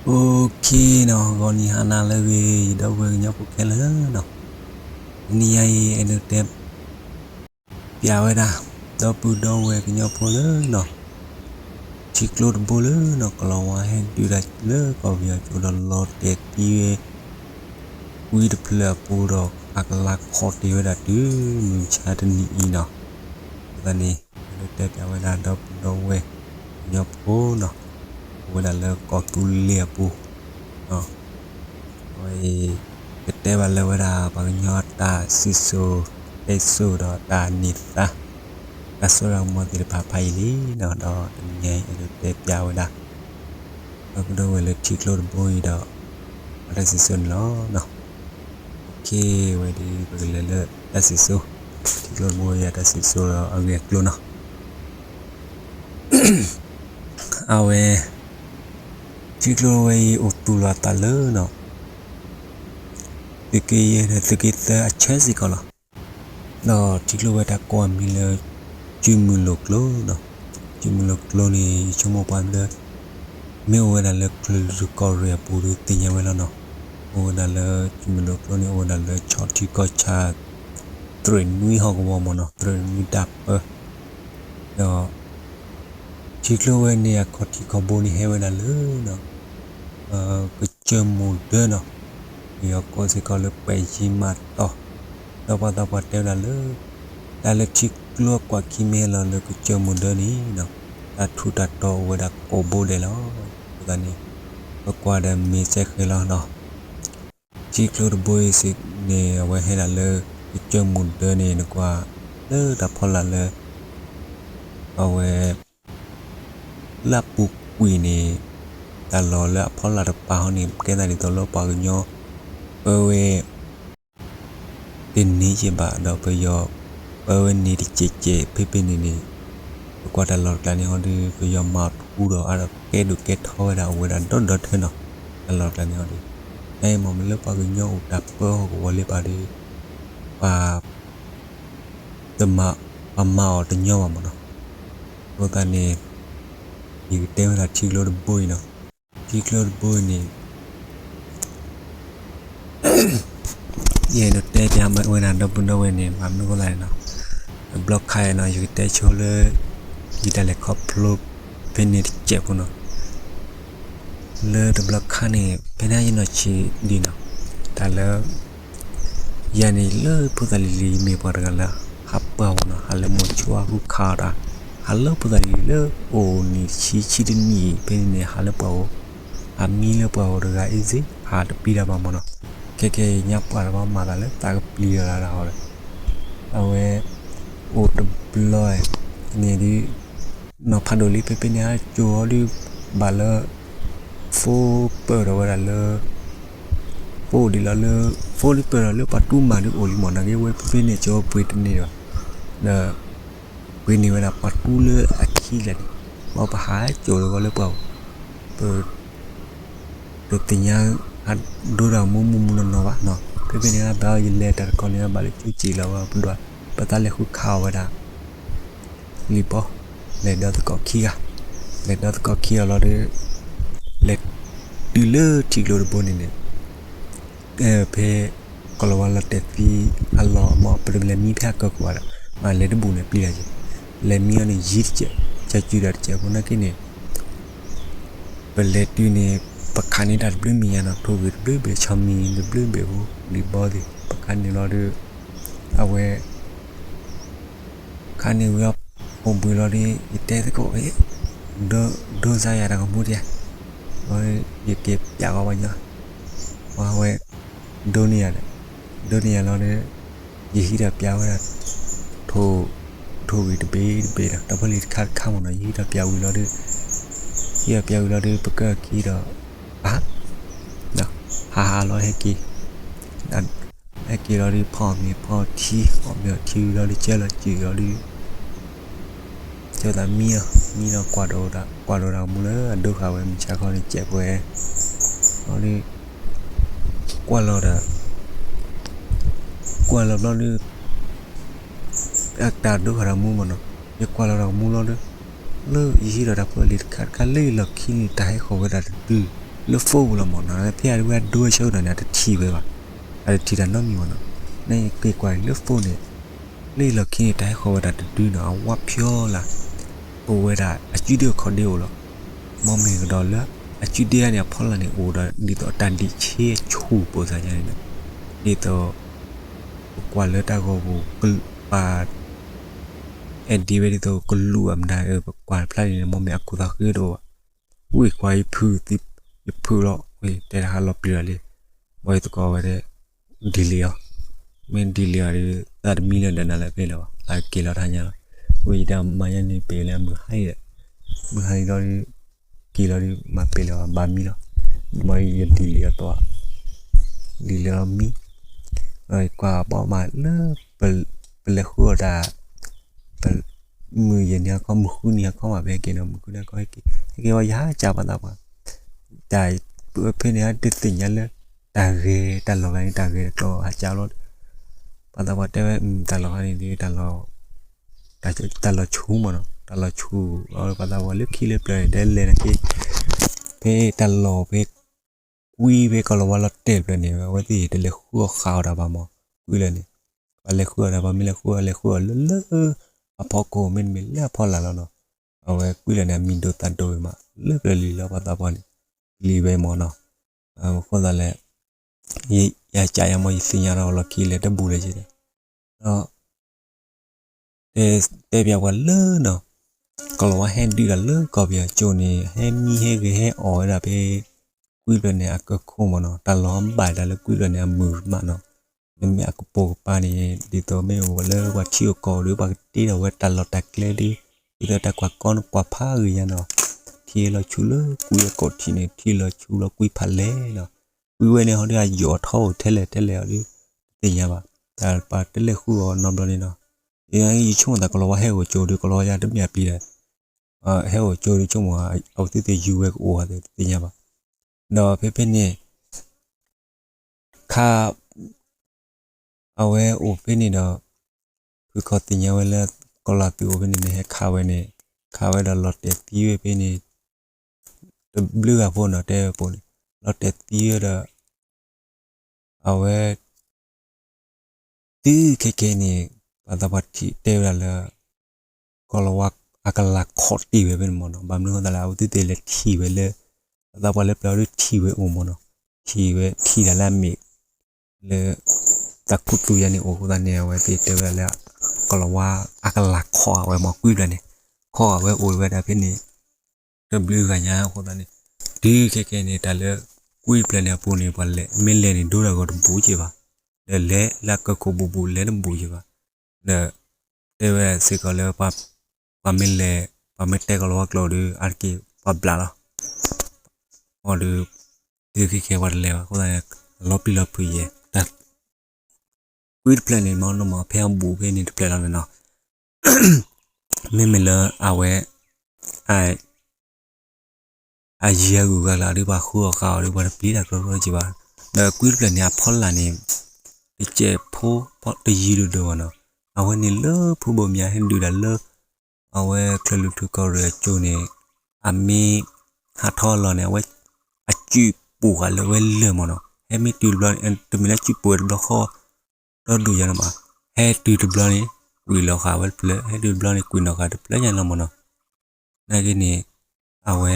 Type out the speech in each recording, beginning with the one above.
Okay နီၤ, ဂီၤနံၤဟါနၤလၢအဂ့ၤ ယဒီပုၢ်ဝဲၢ်ကညီဖိခဲလၢာ်နီၤ, တနံၤညါအံၤ အဲၣ်ဒိးတဲ ပျးဝဲဒၣ် ဒီပုၢ်ဒီဝဲၢ်ကညီဖိလၢနီၤ, ထံကျိတဘိလၢနီၤ ကလီၤဝါဟဲဒုးတၢ်လၢကီၢ်ပယီၤကၠိဒီးလီၤတဲာ်သံဝဲ ကွံတဖျၢၣ်အပူၤဒီး အကလၤခီၣ်တ့ၢ်ဝဲဒၣ်တုၤမုၢ်မဆါတနံၤအံၤနီၤ, အဃိသတးန့ၣ် အဲၣ်ဒိးတဲပျးဝဲဒၣ်ဒီပုၢ်ဒီဝဲၢ်ကညီဖိနီၤ, အိၣ်ဝဲဒၣ်လၢကီၢ်သူလ့ၤအပူၤ အဝဲအံၤ ကတဲဘၣ်လၢဝဲဒၣ်ပှၤကညီအတၢ်စံၣ်စိၤတဲစိၤဒီးတၢ်န့ၢ်သါ တၢ်စိတၢ်ကမီၤသ့ၣ်တဖၣ်ဖးယံာ်လံနီၤ, ဒီးတနံၤညါအံၤ အဲၣ်ဒိးတဲပျးဝဲဒၣ် ဒီပုၢ်ဒီဝဲၢ်လၢထံကျိတဘိအံၤဒီး အတၢ်စံၣ်စိၤန့ၣ်လီၤ. Okay ဝဲဒၣ် ပကလဲၤလၢတၢ်စံၣ်စိၤ, ထံကျိတဘိအံၤအတၢ်စံၣ်စိၤဒီးအဂ့ၢ်အကျိၤနီၤ အဝဲ ထံကျိဝဲအံၤအိၣ်သူၣ်လီၤအသးလၢနီၤ, သုးက့ယဲၢ်ဒီးသုးက့သၢအဆၢစ့ၢ်ကီးလီၤ. ဒီးထံကျိဝဲတၢ်ကိးအမံၤလၢ ကၠူမုၢ်လိာ်ကျိနီၤ, ကၠူမုၢ်လိာ်ကျိန့ၣ် ယဆိကမိၣ်ပှၤလၢ မ့ၢ်အိၣ်ဝဲဒၣ်လၢကလုာ်ဒူၣ်ကီၢ်ရ့ၣ်အပူၤဒီးသ့ၣ်ညါဝဲလီၤနီၤ, အိၣ်ဝဲဒၣ်လၢကၠူမုၢ်လိာ်ကျိန့ၣ် အိၣ်ဝဲဒၣ်လၢဆီထံကီၢ်ဆၣ် သရ့ၣ်နွံဟီၣ်ကဝီၤမ့ၢ်နီၤ, သရ့ၣ်နွံတၢ်ပၢ ဒီး ထံကျိဝဲန့ၣ်အခီၣ်ထံးခီၣ်ဘိန့ၣ်ဟဲဝဲဒၣ်လၢနီၤ, ကစၢၢ်မူၣ်ဒၢနီၤ, ပယီၤကိးစ့ၢ်ကီးလၢပဲာ်ယံမၤတီၢ်, ဒီးပှၤသးပှၢ်တဲဝဲဒၣ်လၢ တၢ်လၢထံကျိအကွၢ်ခံမ့ၢ်ဟဲလီၤလၢကစၢၢ်မူၣ်ဒၢန့ၣ်နီၤ, တၢ်ထူးတၢ်တီၤအိၣ်ဝဲဒၣ်ကိးဘိဒဲးလီၤ. အဃိသတးန့ၣ် ပကွၢ်ဒီးမ့ၢ်စဲဃဲၤလီၤနီၤ ထံကျိတဘိအံၤစ့ၢ်န့ၣ် အဝဲဟဲဒၣ်လၢ ကစၢၢ်မူၣ်ဒၢန့ၣ် နကွၢ်လၢတၢ်ဖီလာ်လၢ အဝဲ လၢအပူၤကွံာ်န့ၣ် တၢ်လီၢ်လၢအဖီလာ်တပၤဟီန့ၣ် ကဲသးဒ်သိးလၢပှၤကညီ ပၢဝဲ တန့ၢ်က့ဘၣ် ဒီးပယီၤ ပၢဝဲန့ၣ်တစဲးကဲးဖဲဖဲန့ၣ်န့ၣ် ပကွၢ်တၢ်လီၢ်တကျါန့ၣ်ဟီဒီး ပယီၤမၤထူဒီးအါဒီးကဲဒိၣ်ကဲထီဝဲဒၣ်အိၣ်ဝဲဒၣ်ဒီဒီထၢနီၤ, တၢ်လီၢ်တကျါန့ၣ်ဟီဒီး နမ့ၢ်မ့ၢ်လၢပှၤကညီအိၣ်တၢ်ပၢဟီၣ်ကဝီၤလၢပှၤဒီး ပှၤ တမၤ ပှၤမၤအီၤတညီဘၣ်မ့ၢ်နီၤ. အဃိသတးန့ၣ် ယကတဲဝဲဒၣ်ထံကျိတဘိအံၤနီၤ. ထံကျိတဘိအံၤန့ၣ် ယအဲၣ်ဒိးတဲပျးဝဲဒၣ်ဒီပုၢ်ဒီဝဲၢ်န့ၣ် ဘၣ်မနုၤအဃိသတးန့ၣ်နီၤ. တဘျီခါအံၤနီၤ ယကတဲဆိလၢ ယတၢ်လဲၤခီဖျိဖဲန့ၣ်တစဲးဖိနီၤ. လၢတဘျီခါန့ၣ် ဖဲန့ၣ်ယနီၢ်ဆံးဒံးနီၤ, တၢ်လၢ ယၤန့ၣ်လၢဖိသၣ်လံၤလံၤ ယမ့ၢ်ပှၤတဂၤလၢ ဟးပှၢ်ဝဲနီၤ, ဟးလၢမိၤဆိအဃုခးအီၤတၢ်, ဟးလၢဖိသၣ်လံၤလၢအိၣ်နံၣ်ဆံဆံတနံၣ်ဖဲန့ၣ်န့ၣ် ဟးလၢပှၢ်အိၣ်, ဟးမံလၢပှၢ်အိၣ်တဂၤအ့ၣ်စ့, ဟးတပျံၤတၢ်ဘၣ်မ့ၢ်နီၤ. ခဲကဲအံၤညါပှၢ်တဘၣ်မၤသးလၢသးကပျံၤတၢ်လၢတၢ်ဟီဒီး အဝဲ အိၣ်တဘျီန့ၣ်ဒုး နီၤဖးဒိၣ်လံ ဖဲဖဲန့ၣ် အကၠိအီၤဒုး ဘၣ်လၢ phone ပၢၢ်ထီၣ်ဝဲဒၣ်လၢ phone ဒ်လီၤလၢ phone ဒုးပၢၢ်ထီၣ်လၢပှၤတူၢ်မၤဒုးအိၣ်လံမ့ၢ် နာ်က့ဝဲဖဲဖဲန့ၣ် ကၠိပှ့ၤတန့ၢ်ဘၣ် ဒီး ပှ့ၤန့ၢ်ဝဲဒၣ်ပှၤတူၢ်လၢအခံလဲၣ်န့ၣ် ဘၣ်ပဟးကၠိတဂီၤလၢပှၢ် ပ တသ့ၣ်ညါ ဒိတၢ်မူမူမူနီၢ်နီၢ်ဘၣ်နီၤ. ဖဲဖဲန့ၣ် ဘၣ်ယလဲၤတၢ်တခီန့ၣ် ဘၣ်လၢကၠိက့ၤလီၤဝဲ ပဒွး ပသးလဲၤဃုခးအီၤဝဲဒၣ် လံာ်ဘီ လဲၤဒီသကိးခံဂၤ လဲၤဒီသကိးခံဂၤလီၤဒီး လဲၤတုၤလၢထံကျိတဘိန့ၣ်န့ၣ် ဖဲ ကီၤလၤဝါလီၤတဲာ်သံအလီၢ်မ့ၢ် ပတလဲၤမံဖဲအကၢၢ်ခိၣ်ဘၣ်ဒီး မ့ၢ်လဲၤတဘူၣ်န့ၣ်ပျံၤတၢ်က့ၤ လဲၤမံအီၤန့ၣ်ယံၤတစဲး ကၢ်ကုၢ်တၢ်တစဲးဖိနာ်က့န့ၣ် ပလဲၤတုၤန့ၣ် ပခးန့ၢ်တၢ်တဘျုးမံၤညါနီၤ ထိၣ်ဂ့ၤတဘျုးဘ့ၣ် ဆီမံၤတဘျုးဘ့ၣ်ဖိ လံာ်ဘီသ့ၣ် ပခးန့ၢ်လီၤဒီး အဝဲ ခးန့ၢ်ဝံၤလီၤ ပိာ်ဘှံးလီၤဒီး ယတဲသကိး ဒိ ဒိစါယၤတၢ်ကမူတယၤ ယက့ၤပျးကီးပှၤညီ ပှၤဝဲ ဒိန့ၢ်ယၤဒီး ဒိန့ၢ်ယၤလီၤဒီး ယဟံးထီၣ်ပျးဝဲဒၣ် ထိၣ် ထိၣ်ဂ့ၤတဘ့ၣ်တဘ့ၣ်ဒီး တၢ်ဖိလံၤတခါတခါမ့ၢ်နီၤ ယဟံးထီၣ်ပျးဝံၤလီၤဒီး ဟံးထီၣ်ပျးဝံၤလီၤဒီး ပကၢၢ်ခံဒီး ဟး ဟးဟးလီၤဟဲက့ၤ ဟဲက့ၤလီၤဒီး ဖီၣ်မ့ၤဖီၣ်ထံ ဖီၣ်မ့ၤအီၣ်ထံဝံၤလီၤဒီး ကၢလီၤစုာ်လီၤဒီး ကၢသးမံလီၤ မံလီၤ ကွၢ်ဒီးတၢ် ကွၢ်ဒီးတၢ်ကမူလၢအဒိဃာ်ဝဲ မုၢ်ဆါခီန့ၣ် စဲးပှဲၤ လီၤဒီး ကွၢ်လီၤဒီး ကွၢ်လီၤဘျီဒီး အတၢ်ဒိဃာ်တၢ်ကမူမ့ၢ်နီၤ ယကွၢ်လီၤတၢ်ကမူလီၤဒီး လၢယဟံးဒီးတၢ်ဖိလံၤတခါတခါလၢယလီၢ်ခံန့ၣ် တၢ်ဟဲဃီၤဝဲဒၣ်တဒု လၢ phone ပူၤလီၤမၢ်နီၤ, ဖဲအဝဲအဒိအဆၢကတီၢ်န့ၣ် အတထံၣ်ဝဲဘၣ်, အတထံၣ်တၢ်နီတမံၤမၢ်နီၤ. နက့ၤကွၢ်လၢ phone န့ၣ်, လၢယလီၢ်ခံန့ၣ် တၢ်ဟဲဃီၤဝဲဒၣ်တဒုနီၤ, အဝါဖျီလာ်, အိၣ်ဝဲဒၣ်အစုဒ့အခီၣ်ဒ့အိၣ်လီၤ. မ်မ့ၢ်ကဒီးလၢ အစုဒ့န့ၣ် အဖီလာ်န့ၣ် အိၣ်ဒီးဒ်သိးတၢ်ဒံးဆ့အဆူၣ်ပိာ်သးညါန့ၣ်ဒီး, ဒ်သိး ပကွၢ်လၢတၢ်ဂီၤပူၤ ပ edit ဝဲဒ်သိးကလူးအမတၤ ပကွၢ်ဖျါန့ၣ် မ်မ့ၢ်အကူၣ်သးဃ့တအိၣ်ဘၣ်. ဝ့ၢ်ကွၢ်ယဖုၣ်, ယဖုၣ်လီၤ, တဲတၢ်ဟးလီၤပျံၤလီၤလံ, ဘၣ်ယသကိးဝဲဒၣ် delete အီၤ, မ့ၢ် delete အီၤဒီး သးတမံလၢၤဒီးနၤလၢဖဲလၢၤဘၣ်, အက့ၤလီၤတၢ်ညါလီၤ. ဝံၤယတၢ်မၤညါန့ၣ် ပ့ၤလၢမုၢ်ဟါအံၤဒီး, မုၢ်ဟါအံၤလီၤဒီး က့ၤလီၤဒီး မၤပ့ၤလီၤဘၣ်မံလီၤ, မ်ယ delete အီၤတီၢ်, delete လီၤမံ ကွၢ်ဘီမးလၢ ပလဲၤဃုအီၤတၢ်, မုၢ်ယဲၢ်နံၤဟါခီ မုၢ်ဃုနံၤဟါခီမး ပဟဲက့ၤနီၤ, မုၢ်ဃုနံၤဟါခီ ဟဲက့ၤ, ဟဲက့ၤဝဲယဟါကၢ်ပှၤသးပှၢ်, တၢ်ဖဲန့ၣ် ဟဲတသ့ၣ်ညါလၢ တၢ်ဂဲၤတၢ်လီၢ်ဂၤန့ၣ် တၢ်ဂဲၤတကျိၤဟးကၢ်လီၤ, ပှၤသးပှၢ်တဲဝဲ တၢ်လီၢ်ဂၤန့ၣ်ဒီး တၢ်လီၢ်ဆူၣ်မးနီၤ, တၢ်လီၢ်ဆူၣ်, ပှၤသးပှၢ်လၢခံလၢပျၢၤန့ၣ် တဲလဲၤနၤက့ၤ, ဖဲတၢ်လီၢ်ဖဲ ကွံဖဲကီၢ်လီၤဝါလီၤတဲာ်တဖျၢၣ်န့ၣ် အဝဲသ့ၣ်တလဲၤဃုအီၣ်ဃးအီၤတၢ်ဘၣ်မး, ကွံလၢာ်န့ၣ်, ပှၤလဲၤဃုအီၣ်တၢ်ဘၣ် မ့ၢ်လဲၤဃုအီၣ် လဲၤဃုအီၣ်လၢလၢ အဖီခိၣ် မ့တမ့ၢ်လၢအဖီလာ်လီၤနီၤ, အဝဲကွံလၢာ်န့ၣ် အမံၤဒိၣ်သးဒိၣ်ဝဲမး လၢပျၢၤလံၤလီၤ ပှၤသးပှၢ်န့ၣ်, လံၤဝဲမးနီၤ, အဃိသတးလဲၣ်, ယကးယၤမး ယသ့ၣ်ညါဒီးလီၢ်ခံလဲၣ်တဘူးလဲၣ်က့ၤဒီး, ဒီး တဲပျးပှၤလၢနီၤ, ကီၢ်လီၤဝါဟဲဒုးတၢ်လၢကီၢ်ပယီၤကၠိန့ၣ် ဟဲမံဟဲဂ့ၤဟဲအီၣ်ဝဲဒၣ်ဖဲ ကွံဖျၢၣ်န့ၣ် အကၢၢ်ခိၣ်မးနီၤ, တၢ်လီၢ်ဘၣ်တၢ်လၢကွံဖျၢၣ်န့ၣ် အမုာ်မးနီၤ, မ့မ့ၢ်အကပိာ်ကပၤန့ၣ် ဒ်သိးမ့ၢ်အိၣ်လၢပှၤထံဂုၤကီၢ်ဂၤဒီး ပှၤကတ့ထီၣ်ဝဲတၢ်လီၢ်တၢ်ကျဲဒီး ဒ်သိးတၢ်ကွၢ်ကီန့ၣ် ပှၤဖးဂ့ၤညါနီၤ, ထံလီၤဆူလၢကွံအကိာ်ထံးန့ၣ် ထံလီၤဆူလီၤကွံဖးလဲၢ်နီၤ, ကွံဝဲန့ၣ်ဟီဒီး အယိာ်အထီအိၣ်ထဲလဲၣ်ထဲလဲၣ်အီၤဒီး တသ့ၣ်ညါဘၣ်, တၢ်ပှၤတလဲၤဃုအီၣ်နီတဘျီန့ၣ်နီၤ, ယဆိကမိၣ်သး ကီၢ်လီၤဝါဟဲအိၣ်ကၠိဒီး ကီၢ်လီၤဝါယၤတမ့ၢ်အပျံၤဒီး ဟဲအိၣ်ကၠိဒီး ဆိကမိၣ် အဝဲသ့ၣ်သ့ၣ်ယူၤဝဲကအိၣ်ဂၤသ့ၣ် တသ့ၣ်ညါဘၣ်, ဒီးဖဲဖဲန့ၣ် ခါ အဝဲအိၣ်ဖဲန့ၣ်ဒီး ဖုၣ်ခီၣ်သ့ၣ်ညါဝဲလၢ ကီၢ်လီၤဝါသုးအိၣ်ဖဲန့ၣ်န့ၣ် ဟဲခးဝဲန့ၣ်, ခးဝဲဒီးလီၤတဲာ်သံဝဲဖဲန့ၣ် တဘျုးဂၤဖိနီၤ, တဲဝဲပူၤန့ၣ် လီၤတဲာ်သံဝဲဒီး အဝဲ တုၤခဲကနံၣ်န့ၣ် ပှၤသးပှၢ်ထံၣ်တဲဝဲဒၣ်လၢ ကီၢ်လီၤဝါအကလၤခိးတ့ၢ်ဝဲဖဲန့ၣ်မးနီၤ, ဘၣ်မနုၤအဃိသတးလဲၣ် အဝဲသ့ၣ်သ့ၣ်လဲၤထံၣ်ဝဲလၢ ပှၤသးပှၢ်လၢပျၢၤဒီးထံၣ်ဝဲအိၣ်မးနီၤ, ထံၣ်ဝဲထံၣ်တၢ်လၢအမ့ၢ် လၢ တၢ်ခူသူၣ်ယါန့ၣ်အိၣ်အဃိသတးန့ၣ် အဝဲသ့ၣ်တဲဝဲဒၣ်လၢ ကီၢ်လီၤဝါအကလၤခိးဝဲမး ကွံဖျၢၣ်န့ၣ်, ခိးဝဲအိၣ်ဝဲဒၣ်ဖဲန့ၣ် တဘျုးဂၤညါအဃိသတးန့ၣ်, တုၤခဲကနံၣ်န့ၣ် တၢ်လၢကွံဖျၢၣ်န့ၣ်အပူၤန့ၣ် ပှၤလဲၤမ့ၢ်လဲၤန့ၣ် ဒိတၢ်ဂီၤတဘူးက့ၤဘၣ်, ဒီးလဲၤလၢအကၢၢ်ခိၣ်ဘူးဘူးလဲၤတဘူးက့ၤဘၣ်, ဒီး တဲဝဲစ့ၢ်ကီးလၢ ပှၤမ့ၢ်လဲၤ ပှၤမ့ၢ်တဲကီၢ်လီၤဝါကျိာ်ဒီး အါတက့ၢ်ပှၤဘျးလီၤ, အီၤဒီး တုၤခဲကနံၣ်ပှၤတလဲၤဘၣ်အဃိသတးန့ၣ် လီၤပျံၤလီၤဖုးယဲၢ် ကွံတဖျၢၣ်န့ၣ်မးနီၤ မ့ၢ်ဖဲအဘူးဖဲန့ၣ်တဖျၢၣ်လီၤန့ၣ်နီၤ, မ့မ့ၢ်လၢအဝဲ အ အယံၤအဂုၤအဂၤလၢဒုး ပှၤဃုအီၣ်ဃုအီဒီး ပှၤတပျံၤတၢ်ကရၢကရိက့ၤဘၣ်, ဒီးကွံတဖျၢၣ်န့ၣ် အဖီလာ်န့ၣ် တစဲးဖိတယံၤဒိၣ်ဒိၣ်ဘၣ်နီၤ, အဝဲန့ၣ်လၢဖိဘိၣ်မၠါဟဲဒုးတၢ်လၢ အဝဲကၠဲၤလူၤထူကီၢ်ရ့ၣ်အကၠိန့ၣ် အမ့ၢ်ဟးထီၣ်လီၤန့ၣ် အဝဲ အစုပူၤဃာ်လၢဝဲလၢာ်မးနီၤ, ဟဲမ့ၢ်တုၤတဘျီ တမ့ၢ်လၢစုပူၤဝဲတဘျီဃီ ဒီဒူၣ်ယါန့ၣ်ဘၣ်, ဟဲတုၤတဘျီန့ၣ် ကွံာ်လီၤဃာ်ဝဲတဖျၢၣ်, ဟဲတုၤတဘျီန့ၣ် ကွံာ်လီၤဃာ်တဖျၢၣ်ညါလီၤမးနီၤ, နာ်က့န့ၣ် အဝဲ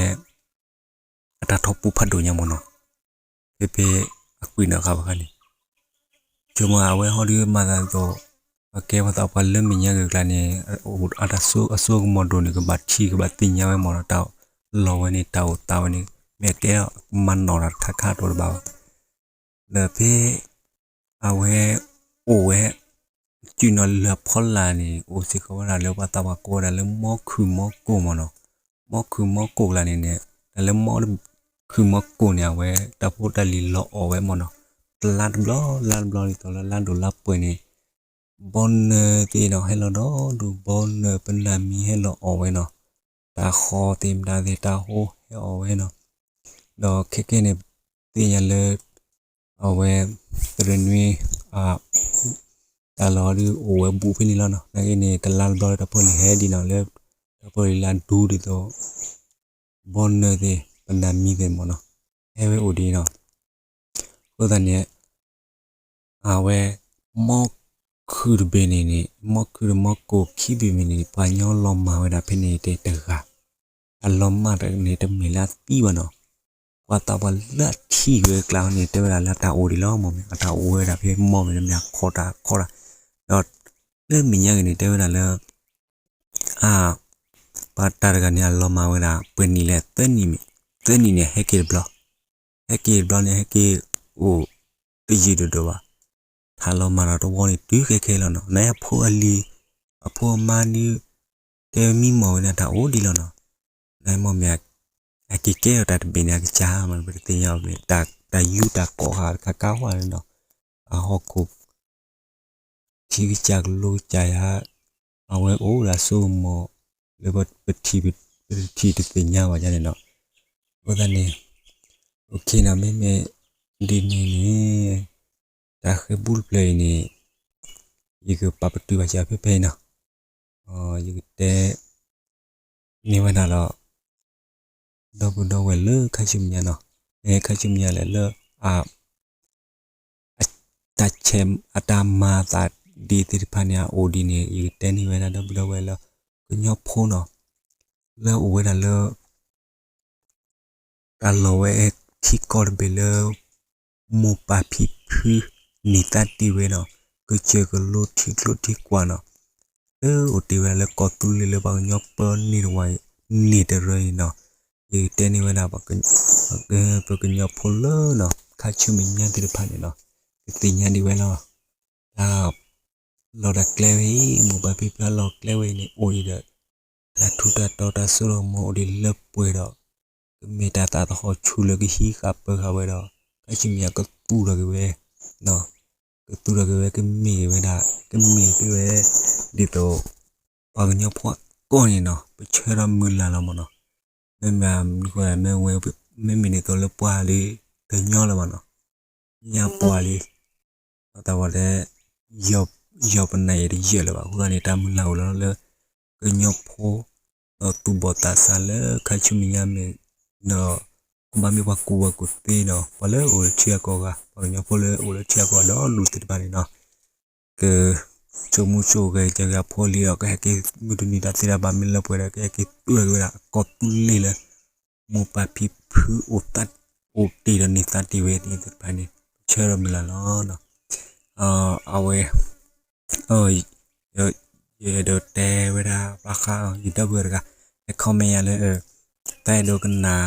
အတၢ်ထီၣ်ပူၤဖးဒိၣ်ညါမးနီၤ, ဖဲဖဲအကွံာ်လီၤဃာ်ဘၣ်ဃးန့ၣ် ဆိကမိၣ်အဝဲဟီဒီးမၤသးဒ်သိး ပှၤကဲပှၤသးပှၢ်လၢမဲာ်ညါဂ့ၤကျါန့ၣ် အိၣ်အတၢ်စိအစိကမီၤဒိၣ်န့ၣ် ကဘၣ်ထံၣ်ကဘၣ်သ့ၣ်ညါဝဲမးနီၤ, တၢ်လီၢ်ဝဲန့ၣ် တၢ်အိၣ်သးဝဲန့ၣ် မ့ၢ်အကဲထီၣ်မၤနီၣ်တၢ်တခါခါအတီၤတဘၣ်ဘၣ်, ဒီးဖဲ အဝဲအိၣ်ဝဲ စုနီၤလၢအဖီလာ်န့ၣ် အိၣ်စ့ၢ်ကီးဝဲဒၣ်လၢပှၤသးပှၢ်ကိးဝဲဒၣ်လၢမီခုၣ်မီကိၣ်မးနီၤ, မီခုၣ်မီကိၣ်ကျါန့ၣ်န့ၣ် တၢ်လၢမီခုၣ်မီကိၣ်န့ၣ် အဝဲတၢ်ဖိတၢ်လံၤလီၤအီၣ်ဝဲမးနီၤ, တလါတဘျီ လါတဘျီဒ်သိးလၢလါဒိၣ်လါပှဲၤန့ၣ် ဘီနၢၤသ့ၣ်နီၤ ဟဲလီၤဒီဒူၣ် ဘီနၢၤပနၢ်မံၤဟဲလီၤအီၣ်ဝဲနီၤ, တၢ်ဃီသ့ၣ်မတၤသ့ၣ် တၢ်ဟိဟဲအီၣ်ဝဲနီၤ, ဒီးခဲကဲန့ၣ် သ့ၣ်ညါလၢ အဝဲ သရၣ်နွံ အ တၢ်လီၢ်ဒီးအိၣ်ဝဲဘူးဖဲန့ၣ်လီၤနီၤ, နာ်က့န့ၣ် တလါတဘျီလၢတၢ်ဖိလံၤဟဲဒ်နီၤလၢ တၢ်ဖိလံၤလၢအဒူဒ်သိး ဘီနၢၤသ့ၣ် ပနၢ်မံၤသ့ၣ်မးနီၤ, ဟဲဝဲအိၣ်ဒံးနီၤ. အဃိသတးန့ၣ် အဝဲ မီၢ်ခုၣ်တဘ့ၣ်န့ၣ်န့ၣ် မီၢ်ခုၣ်ဒီးမီၢ်ကိၣ်ခံဘ့ၣ်မ့ၢ်န့ၣ် ပှၤကညီလီၤမၢ်ဝဲဒၣ်ဖဲန့ၣ်တဲတဂၤ, အလီၤမၢ်န့ၣ်တမ့ၢ်လၢအသံဘၣ်နီၤ. ပှၤသးပှၢ်လၢအထံၣ်ဝဲအကျါန့ၣ် တဲဝဲဒၣ်လၢအတၢ်အိၣ်ဒံးလီၤ မ့ၢ်မ့ၢ် အတၢ်အိၣ်ဝဲဒၣ်ဖဲမီၢ်မ့ၢ်တမ့ၢ် အခီၣ်တၢ်အခီၣ်တၢ်, ဒီး လၢမဲာ်ညါက့ၤန့ၣ် တဲဝဲဒၣ်လၢ အ ပှၤတၢ်တဂၤန့ၣ် အလီၤမၢ်ဝဲဒၣ် ပှဲၤနံၣ်လဲၣ် သၢနံၣ်မ့ၢ် သၢနံၣ်န့ၣ် ဟဲက့ၤတဘျီ, ဟဲက့ၤတဘျီန့ၣ် ဟဲက့ၤအိၣ်တယံာ်ဒိၣ်ဒိၣ်ဘၣ်, ထးလီၤမၢ်ဒီးတဝီန့ၣ် တုၤခဲခဲလီၤနီၤ. နအဖိအလံၤ အဖိအမါန့ၣ် တဲမံမီၢ်ဝဲန့ၣ် တၢ်အိၣ်ဒံးလီၤနီၤ. နမ့ၢ်မ့ၢ် အက့ၤကဲထီၣ်တၢ်တဘ့ၣ်န့ၣ် အကစၢ်မ့ၢ် ပတသ့ၣ်ညါအီၤ တၢ်ယူးတၢ်ကိးဃာ်တခါကါဝဲန့ၣ်နီၤ, အဟီၣ်ခိၣ် ထံကစၢ်ကလိကစၢ်ယၤ, အဝဲအိၣ်ဒၣ်စိကမီၤ လၢပထံၣ် ပတထံၣ်တသ့ၣ်ညါဘၣ်ယါန့ၣ်နီၤ. အဃိသတးန့ၣ် OKနီၤ, မ့မ့ၢ်ဒ်န့ၣ်န့ၣ် တၢ်ဃဲၤပူတဖျၢၣ်အံၤန့ၣ် ယကပာ်ပတုာ်ဘၣ်စၢၤဖဲဖဲအံၤနီၤ. ယကတဲ န့ၢ်ဝဲဒၣ်ဒီး ဒီပုၢ်ဒီဝဲၢ်လၢခါဆူမဲာ်ညါနီၤ, ခါဆူမဲာ်ညါလဲၣ်လၢ အ တၢ်ဆဲး အတၢ်မၤအသးဒ်သ့ၣ်တဖၣ်န့ၣ် အအိၣ်ဒ်န့ၣ် ယကတဲန့ၢ်ဝဲဒၣ်ဒီပုၢ်ဒီဝဲၢ်လၢ ကညီဖိနီၤ, လၢအိၣ်ဝဲဒၣ်လၢ တၢ်လီၢ်ဝဲထံကီၢ်တဘ့ၣ်လၢ မိၢ်ပၢ်ဖံဖု န့ၢ်သါတ့ၢ်ဝဲနီၤ, ကစၢၢ်ကလိထံကျိထံကွာ်နီၤ, လၢအိၣ်တ့ၢ်ဝဲဒၣ်လၢကီၢ်သူလ့ၤလၢပှၤကညီပၢန့ၢ်တဝၢအံၤ န့ၢ်တရၢအံၤနီၤ, ယကတဲန့ၢ်ဝဲဒၣ် ပကညီဖိလၢနီၤ ခါဆူမဲာ်ညါသ့ၣ်တဖၣ်န့ၣ်နီၤ, ကသ့ၣ်ညါဒံးဝဲလီၤ. တၢ် လီၢ်တၢ်ကျဲဝဲအံၤ မိၢ်ပၢ်ဖံဖုအလီၢ်ကျဲဝဲအံၤန့ၣ် အိၣ်ဒံးဒီး တၢ်ထူးတၢ်တီၤတၢ်စိတၢ်ကမီၤအိၣ်ဒံးလၢပှဲၤဒီး ကမ့ၢ်တၢ်သးသဟီၣ်ဆူၣ်လၢကဟံးဃာ်ပၢဃာ်ဝဲဒီး ခါဆူမဲာ်ညါကသူၣ်ထီၣ်က့ၤဝဲ ကသူၣ်ထီၣ်က့ၤဝဲ ကမ့ၢ်က့ၤဝဲဒၣ် ကမ့ၢ်က့ၤဝဲ ဒ်သိး ပှၤကညီဖိအကီၢ်န့ၣ်နီၤ ပဆၢဒီးမုၢ်လၢ်လီၤမ့ၢ်နီၤ, မ့မ့ၢ်မနုၤဃိ မ့မ့ၢ်ဒ်သိးလၢပှၤလံ ကညီလၢၤဘၣ်နီၤ, ညါပှၤလံ အသးဝဲတဲ ယီၤပနၢ်အံၤတယၢၢ်လၢၤဘၣ် အဃိသတးန့ၣ် တၢ်မုၢ်လၢ်အိၣ်လီၤလၢ ကညီဖိ ဒီးသူၣ်ဘီၣ်သးစၢ်လၢခါဆူမဲာ်ညါမ့ၢ် ဒီး ကဘၣ်မ့ၢ်ပှၤကူၣ်ဘၣ်ကူၣ်သ့ဒီး ပှၤလၢအိၣ်လၢထံအကီၢ်ဂၤ ပှၤကညီဖိလၢအိၣ်လၢထံအကီၢ်ဒီးလူၤသ့ၣ်တဖၣ်န့ၣ်နီၤ က ဆိကမိၣ်ဆိကမိၣ်ဂဲၤက့ၤအဖိအလံၤဒီး ကဟဲက့ၤမုၢ်တနံၤတၢ်သ့တၢ်ဘၣ် မ့ၢ်လၢပှဲၤဒီး ကဟဲက့ၤသူၣ်ထီၣ်က့ၤဝဲဒၣ် အကီၢ်သူလ့ၤလၢ မိၢ်ပၢ်ဖံဖုအိၣ်သး အိၣ်တ့ၢ်ဒီးန့ၢ်သါတ့ၢ်ဝဲသ့ၣ်တဖၣ်န့ၣ် ဆၢဒီးမုၢ်လၢ်လီၤ. အဝဲ ယအဲၣ်ဒိးတဲဝဲဒၣ်ဘၣ်ဃး ယဒီပုၢ်ဝဲၢ်တဂၤ ဟဲ comment ယၤလၢ တၢ်အဲၣ်ဒိးကနၣ်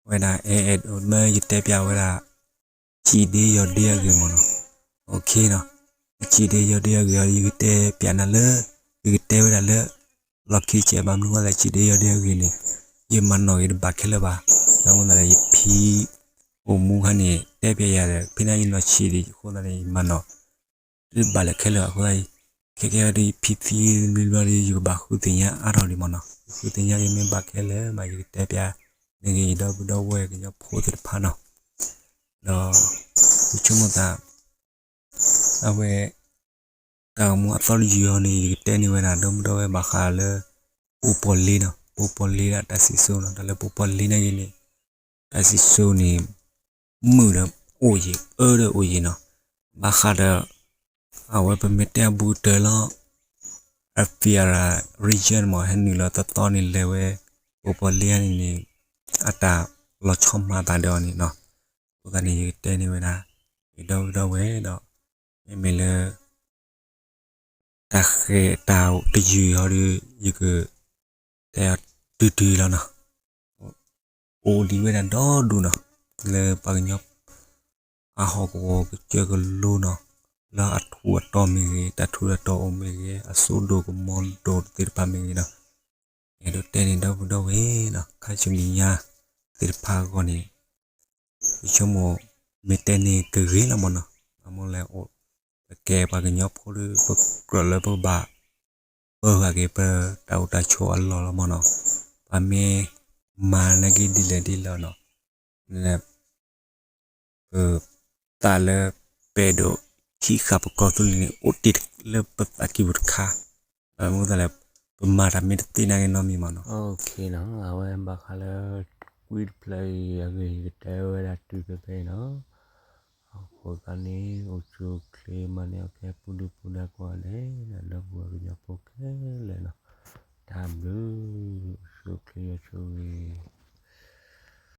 ဝဲဒၣ် အဲၣ်ဒိးမၢယတဲပျးဝဲဒၣ် စံးဒ့ယီၤဒ့အဂ့ၢ်မ့ၢ်နီၤ, OKနီၤ, စံးဒ့ယီၤဒ့အဂ့ၢ်အံၤ ယကတဲပျးနၤလၢ ယကတဲဝဲဒၣ်လၢ လီၢ်ခံကဲး ဘၣ်မနုၤဃိသတး စံးဒ့ယီၤဒ့အဂ့ၢ်န့ၣ် ယမၤနီၣ်ဂ့ၤတဘၣ်ခဲလၢာ်ဘၣ်, ဘၣ်မနုၤဃိသတး ယဖံ အိၣ်မူခါန့ၣ် တဲပျးယၤဒီး ဖဲန့ၣ်ယနီၢ်ဆံးဒံးအဃိသတးန့ၣ် ယမၤနီၣ် တဘၣ်လၢာ်ခဲလၢာ်အဃိသတးအံၤ, ခဲကဲဝဲဒၣ်ယဖံသံဘျီဘျီဒီး ယကဘၣ်ဃုသ့ၣ်ညါအါထီၣ်ဒံးမ့ၢ်နီၤ, ယဃုသ့ၣ်ညါဒ်မ့ၢ်ဘၣ်ခဲလၢာ်မး ယကတဲပျး န့ၢ်က့ၤယဒီပုၢ်ဒီဝဲၢ်ကညီဖိသ့ၣ်တဖၣ်နီၤ, ဒီး ယဆိကမိၣ်သး အဝဲ တၢ်ဂီၤမူအသီတယုၢ်အံၤန့ၣ် ယကတဲန့ၢ်ဝဲဒၣ် ဒီပုၢ်ဒီဝဲၢ်ဘၣ်ဃးလၢ ပူၤပီၣ်လ့နီၤ, ပူၤပီၣ်လ့ဒၣ်တၢ်စံၣ်စိၤနီၤ, တၢ်လၢပူၤပီၣ်လ့န့ၣ်ဂ့ၤန့ၣ် တၢ်စံၣ်စိၤန့ၣ် မုာ်ဒီးအိၣ်ယံၤ အၢဒီးအိၣ်ယံၤနီၤ, ဘၣ်ဃးဒီး အဝဲပမ့ၢ်တဲအဘူးကတၢၢ်လီၤ Afiara region မ့ၢ် ဟဲနုာ်လီၤသီသီန့ၣ်လဲၤဝဲ ပူၤပီၣ်လ့န့ၣ်န့ၣ် အတၢ်လီၤဆီမၤသးဒီးအီၤန့ၣ်နီၤ, အဃိသတးန့ၣ် ယကတဲန့ၢ်ဝဲဒၣ် ယဒီပုၢ်ဒီဝဲၢ်ဒီး မ့မ့ၢ်လၢ တၢ်ဃဲၤတၢ်တယုၢ်အံၤဒီး ယက တဲအီၤတုၤတုၤလီၤနီၤ, အိၣ်ဒံးဝဲဒၣ်ဒီဒူၣ်နီၤ, လၢပှၤကညီ အဟီၣ်ကဝီၤကစၢၢ်ကလိနီၤ, လၢအထူးအတီၤမ့ၢ်ဂ့ၤ, တၢ်ထူးတၢ်တီၤအိၣ်မ့ၢ်ဂ့ၤ, အစိဒိၣ်ကမီၤဒိၣ်သ့ၣ်တဖၣ်မ့ၢ်ဂ့ၤနီၤ, အဲၣ်ဒိးတဲန့ၢ်ဒီပုၢ်ဒီဝဲၢ်နီၤ, ခါဆူမဲာ်ညါသ့ၣ်တဖၣ်အဂီၢ်န့ၣ် ယဆိကမိၣ် မ့ၢ်တဲန့ၣ်ကဂ့ၤလီၤမ့ၢ်နီၤ, ဘၣ်မနုၤလဲၣ် ပကဲပှၤကညီဖိဒီး ပကြၢးလၢပကဘၣ် ပၢဃာ်က့ၤပတၢ်အိၣ်တၢ်ဆိးအလီၢ်လီၤမ့ၢ်နီၤ, ပမ့ၢ်မၤနာ်က့ဒ်လဲၣ်ဒ်လဲၣ်နီၤ, လၢ ပသးလၢ ပအဲၣ်ဒိးဟံးဃာ်ပကီၢ်သူလ့ၤန့ၣ် အိၣ်တ့ၢ်လၢပသးကံၢ်ပူၤတခါ, ဘၣ်မနုၤလဲၣ် ပမၤတၢ်မ့ၢ်တသ့နာ်က့နီတမံၤမ့ၢ်နီၤ, အဝဲဘၣ်ဃးလၢ ကွံတဖျၢၣ်အံၤအဂ့ၢ် ယကတဲဝဲ အဃိသတးန့ၣ် အိၣ်ဆူၣ်အိၣ်ချ့ မၤန့ၢ်အီၣ်ကဲ ပူၤဒုၣ်ပူၤဒါကိးဂၤဒဲး ဒီပုၢ်ဝဲၢ်ကညီဖိခဲလၢာ်နီၤ, တၢ်ဘျုး, အိၣ်ဆူၣ်အိၣ်ချ့ ယွၤဆိၣ်ဂ့ၤ